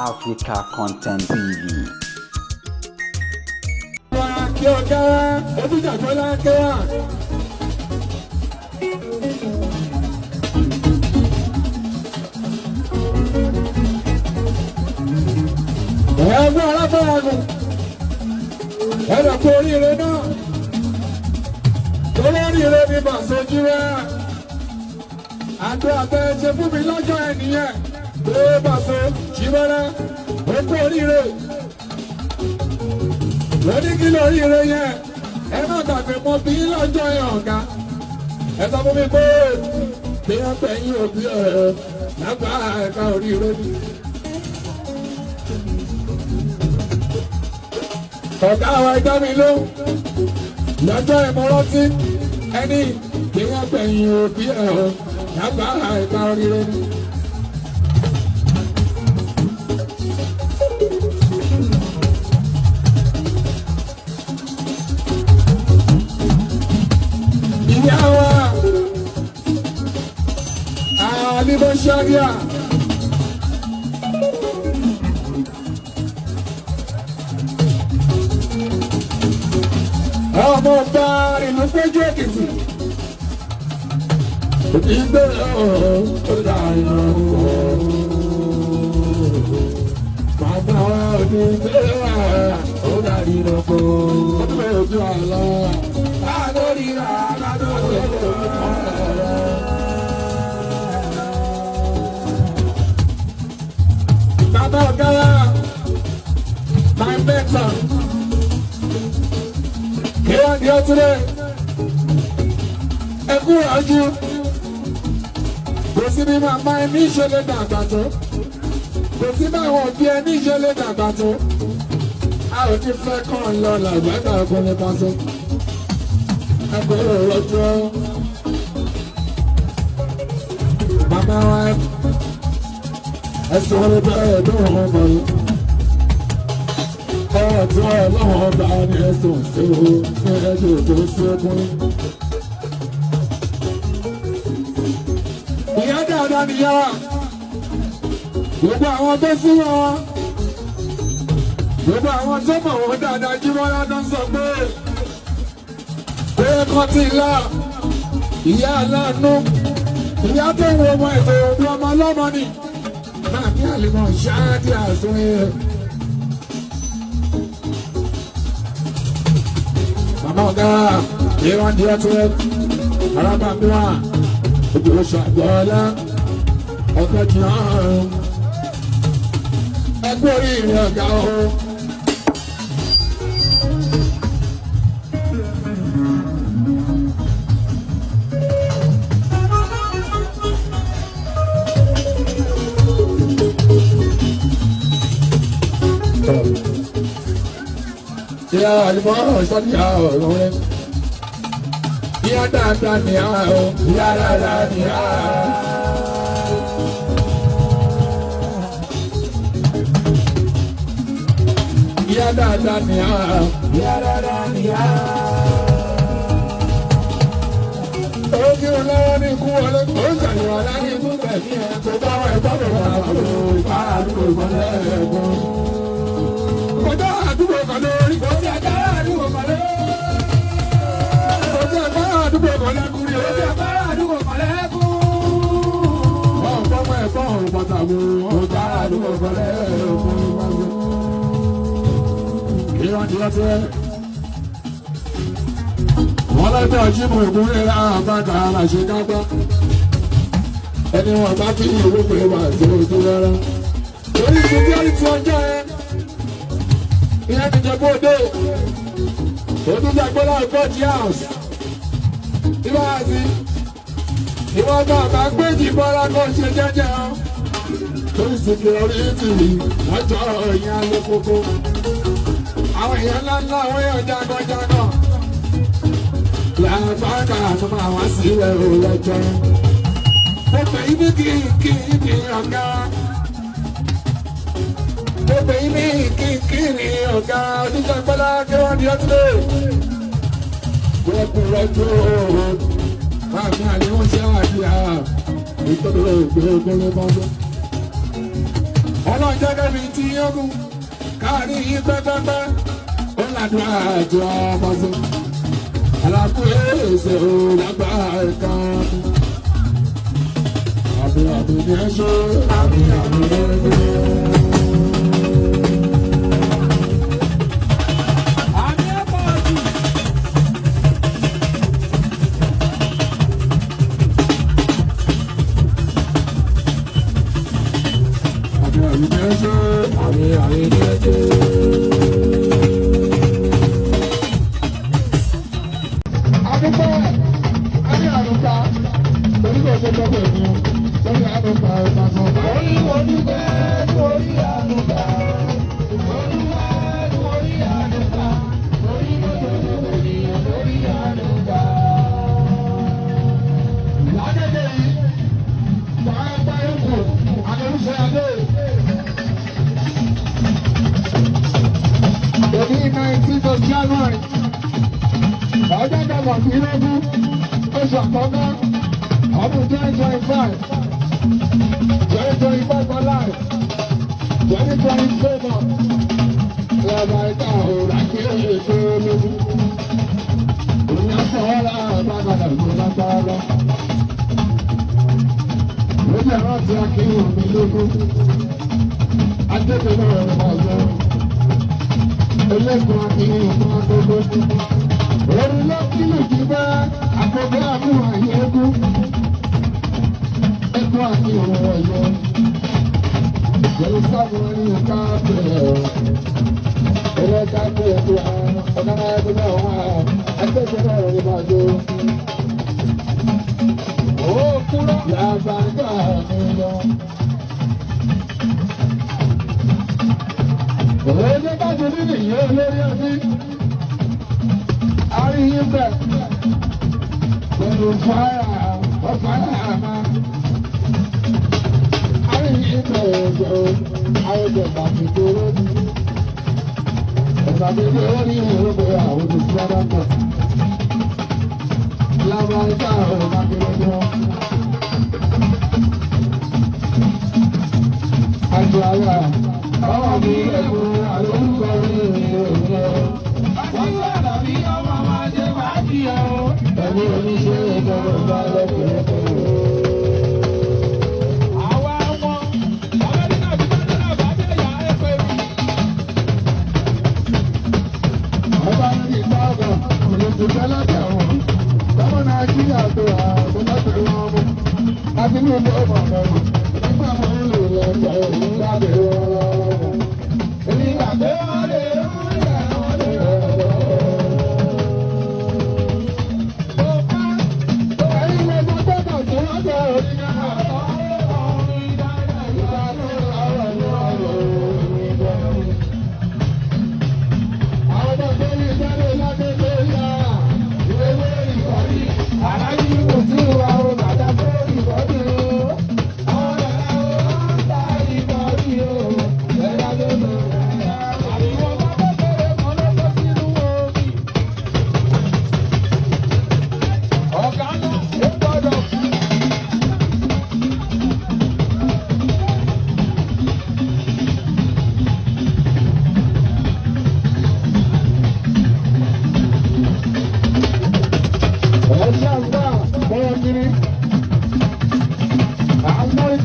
Africa Content TV. Kí ọ̀gá ojújàgbọ́lá kẹ́wà. Ẹgbẹ́ aláfẹ́rẹ́gùn ẹ̀rọ kú oríire náà torí oríire ní bàṣojú rẹ̀ àdó àtẹ ṣe fún mi lọ́jọ́ ẹnìyẹn pé bàṣọ jìbọ́lá ó kú oríire lóní kí lóríire yẹn ẹ má gbàgbé mọ bí lọ́jọ́ yẹn ọ̀gá ẹ sọ fún mi pé bí wọ́n pẹ̀ yín òbí ẹ̀ lágbá ẹ̀ka oríire ni. Ọ̀gá wa ẹgbẹ́ mi ló lọ́jọ́ ìmọ̀rántí ẹni kí wọ́n pẹ̀yìn òbí ẹ̀ o lágbá ẹ̀ka oríire ni. Ìyá wa àlìbọ̀ ṣáríà. Ọmọ ọba ìlú péjú Èkìtì. Ìgbé ọ̀dà ìrànwọ́. Bàbá wa òní ìgbé ọ̀dà ìrànwọ́. Ọdún mẹ́rin ojú àlọ́. Àdóríra àdóríra. Bàbá ọ̀gá wa, my mentor. Kíwádìí ọtúnlẹ̀ ẹkú ràjú kò sí bí màmá ẹni ìṣẹ̀lẹ̀ dàgbà tó, kò sí báwọn òbí ẹni ìṣẹ̀lẹ̀ dàgbà tó, a ò ní fẹ́ kàn lọ làgbàgbà kò lè bá tó ẹkú ràjú. Màmá wa ẹsùn ọ̀rẹ́ bẹ́ẹ̀ dùn ọmọ yìí ọ̀tún ọlọ́run ọba ní ẹ̀sùn sí o ní ẹ̀sùn tó ṣẹ́gun. Ìyá dáadáa nìyá wa, gbogbo àwọn tó súnmọ́ wọn, gbogbo àwọn tó mọ̀ wọ́n dáadáa jí wọ́n ládán sọ pé pé kọ́ ti là ìyá aláàánú, ìyá tó ń wo ọmọ ètò òun ọmọ ọlọ́mọ ni, máa ní àlùmọ̀ ṣáájú àsún yẹn. Màmá ọ̀gá ìran di ọtún arábà mi wà ojú oṣù àgbọ̀ọ́lá ọ̀gá jìnnà ẹgbẹ́ orí ìrìn ọ̀gá o. Ìyá àlùmọ́ sọ́jà ọ̀rọ̀ rẹ̀. Ìyá dáadáa ni a o. Ìyá dáadáa ni a. Ìyá dáadáa ni a o. Ìyá dáadáa ni a. Ó kí o lọ́wọ́ ní ikú wọlé. Ó ń ṣàyẹ̀wò aláàbí ikú tẹ̀mí ẹ̀ tó bá wà ẹ̀kọ́ mi wà lóko ìpara àdúgbò ìmọ̀lẹ́ ẹ̀gbọ́n. Kọjá àdúgbò kan lórí. Kọjá àdúgbò kan lórí. Kọjá àdúgbò kan lẹ́kùn rí. Kọjá àdúgbò kan lẹ́kùn. Wọ́n fọ́mọ ẹ̀fọ́ ọ̀rùn pàtàkì. Kọjá àdúgbò kan lẹ́kùn. Ìran ti lọ́tẹ́. Wọ́n lọ́tẹ́ ọjímọ̀ ìmúlẹ̀ àbáta aláṣẹ kápá. Ẹni wọn bá fi ìwé pé wà sí ojú rárá. Torí security ọjọ́ ẹ ìyẹn ti jẹ bóde òtúnjàgbọ́lá ìkọ́jì house ìbáàzí ìwọ́n bàbá gbèjì bọ́lá kò ṣe jẹ́jẹ́ o torí security lọ́jọ́ ìyẹn alókòkò àwọn èèyàn ńláńlá àwọn èèyàn jagunjagun làbákà tó máa wá sílẹ̀ ò lọ́jọ́ mo pè é ní kí kí ní ọ̀gá gbogbo yín ní kíkiri ọ̀gá oníjàgbọ́lá kí wọ́n di ọtí lé. Gbogbo rọ́jò máa ní àlè wọ́n ṣe àdìyà ìtọ́jú ògbé ogúnlé bọ́dún. Ọlọ́run Ọlọ́run jẹ́gẹ́ mi ti yógún káàrí yín pẹ́pẹ́pẹ́ ó làdúrà àjọ ọmọọsọ alákùnrin èsè ò lágbára kan. Àmì àmì ni ẹ ṣe, àmì àmì ni ẹ ṣe. Àmì ẹ̀pọ̀ jù. Àmì àmì ni ẹ ṣe, àmì àmì ni ẹ ṣe. Adúpẹ́, àmì àrùkà, torí kò ṣe tọ́pọ̀ ẹ̀fún, torí àrùkà ìtàkùn. Orí wo dúpẹ́ orí àlùkà. Olúwa orí àlùkà. Orí gbogbo ènìyàn lórí àlùkà. Lágége yìí, pàápàá ikú, àdéhùsẹ̀ adé. Èmi 19th of January, ọjọ́ kọkàndínlógún, oṣù àkọ́kọ́, ọdún 2025, 2025 alive, 2027, lọ́ba ìta òrà kí ó lè ṣe é lójú. Ìyá sọ̀rọ̀ àbágadà ló lágbára lọ. Lójú ẹ̀rọ ti akíwò mi lógún. Adébẹ̀rẹ̀ rẹ̀ máa yọ. Eléegun akíwò fún agogo. Orí ló kílù kí bá agogo àmúhàn ayé egún. Eégún akíwò ọ̀yọ́. Pẹ̀lú sáfù ní ká bẹ̀rẹ̀. Ẹlẹ́ka bẹ̀rẹ̀ tó ọ̀gá ẹgbẹ́ ọ̀hún adébẹ̀rẹ̀ rẹ̀ máa yọ. Ó kúrọ́. Làbàgà mi lọ. Òye bá ti ní nìyẹn olórí ẹbí. A rí yín bẹ̀. Pẹ̀lú fáyà, ọ̀fáyà máa. A rí yín bẹ̀ ọ̀jọ̀ ayọ̀jọ̀ bàtì kúrò. Ìbàdí lórí ìrọ̀bẹ̀ àwọn olùsọ̀rọ̀ náà. Làbàgà ọ̀gá kiri lọ. Àjọ ara ọmọ mi ẹ̀kún àlórúkọ mi ìròyìn Àti àlàbí ọmọ máa ṣe fàájì o. ẹ̀mí oníṣẹ́ ìjọba bá lọ́kùnrin. Àwa wọn. Amẹ́ríkà bí Bánánà bá dé yà á pè mí. Ọba ní ìgbà ọ̀gá olùsùnkẹ́ látẹ̀wọ̀n. Tọ́mọ Nàìjíríà tó ààbò láti wọn mú. Àti ní ìlú ọmọ ọ̀rọ̀ nígbà mọ́ ń lò lọ́tọ̀ òun lábẹ́ wọn lọ́wọ́. Nígbà pé wọ́n lè rú ìyá wọn lè rọ̀. Ó bá Ẹ̀yin lọ́gbọ́n gbọ́dọ̀ tó wọ́n jẹ́ orí náà. Ọ̀gá náà ó gbọ́dọ̀ kú. Àwọn